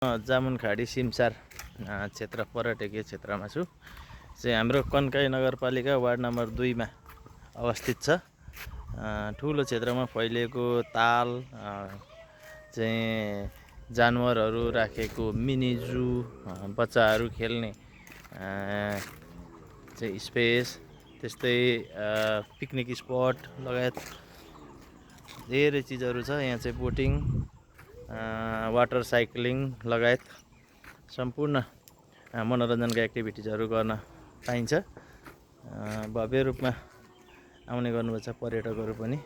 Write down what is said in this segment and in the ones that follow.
जामुनखाडी सिमसार क्षेत्र पर्यटकीय क्षेत्रमा छु। चाहिँ हाम्रो कन्काई नगरपालिका वार्ड नम्बर 2 मा अवस्थित छ। ठुलो क्षेत्रमा फैलिएको ताल चाहिँ जानवरहरू राखेको मिनी जू, बच्चाहरू खेल्ने चाहिँ स्पेस, त्यस्तै पिकनिक स्पट लगायत धेरै चिजहरू छ। यहाँ चाहिँ बोटिङ, वाटर साइक्लिङ लगायत सम्पूर्ण मनोरञ्जनका एक्टिभिटिजहरू गर्न पाइन्छ। भव्य रूपमा आउने गर्नुपर्छ पर्यटकहरू पनि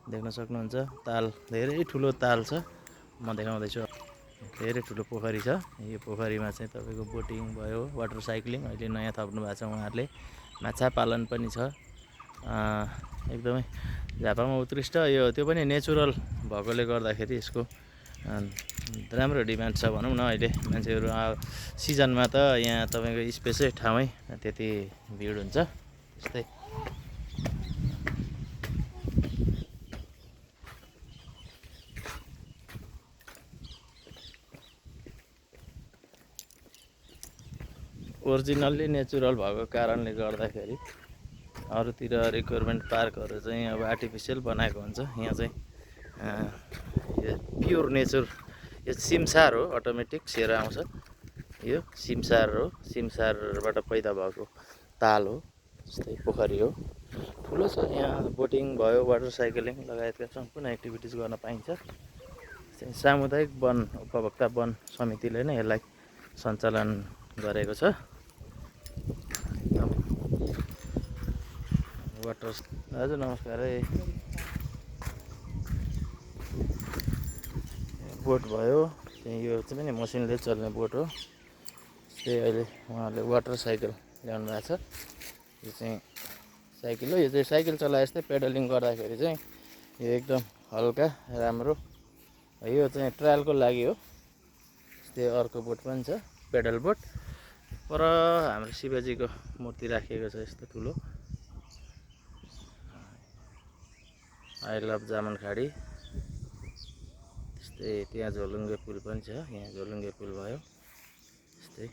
देख्न सक्नुहुन्छ। ताल धेरै ठुलो ताल छ, म देखाउँदैछु। धेरै ठुलो पोखरी छ। यो पोखरीमा चाहिँ तपाईँको बोटिङ भयो, वाटर साइक्लिङ अहिले नयाँ थप्नु भएको छ उहाँहरूले। माछा पालन पनि छ। एकदमै झापामा उत्कृष्ट। यो त्यो पनि नेचुरल भएकोले गर्दाखेरि यसको राम्रो डिमान्ड छ भनौँ न। अहिले मान्छेहरू सिजनमा त यहाँ तपाईँको स्पेसै ठाउँै त्यति भिड हुन्छ। त्यस्तै ओरिजिनल्ली नेचुरल भएको कारणले गर्दाखेरि अरूतिर रिक्वायरमेन्ट पार्कहरू चाहिँ अब आर्टिफिसियल बनाएको हुन्छ। यहाँ चाहिँ यो प्योर नेचर, यो सिमसार हो, अटोमेटिक सेयर आउँछ। यो सिमसार हो, सिमसारबाट पैदा भएको ताल हो। जस्तै पोखरी हो, ठुलो छ। यहाँ बोटिङ भयो, वाटर साइक्लिङ लगायतका सम्पूर्ण एक्टिभिटिज गर्न पाइन्छ। सामुदायिक वन उपभोक्ता वन समितिले नै यसलाई सञ्चालन गरेको छ। वाटर हजुर नमस्कार है। बोट भयो, चाहिँ यो चाहिँ पनि मसिनले चल्ने बोट हो। त्यही अहिले उहाँहरूले वाटर साइकल ल्याउनु भएको छ। यो चाहिँ साइकल हो। यो चाहिँ साइकल चलाए जस्तै पेडलिङ गर्दाखेरि चाहिँ यो एकदम हल्का राम्रो। यो चाहिँ ट्रायलको लागि हो। त्यस्तै अर्को बोट पनि छ, पेडल बोट। पर हाम्रो शिवजीको मूर्ति राखिएको छ यस्तो ठुलो। I love Jamunkhadi. त्यस्तै त्यहाँ झोलुङ्गे पुल पनि छ। यहाँ झोलुङ्गे पुल भयो। त्यस्तै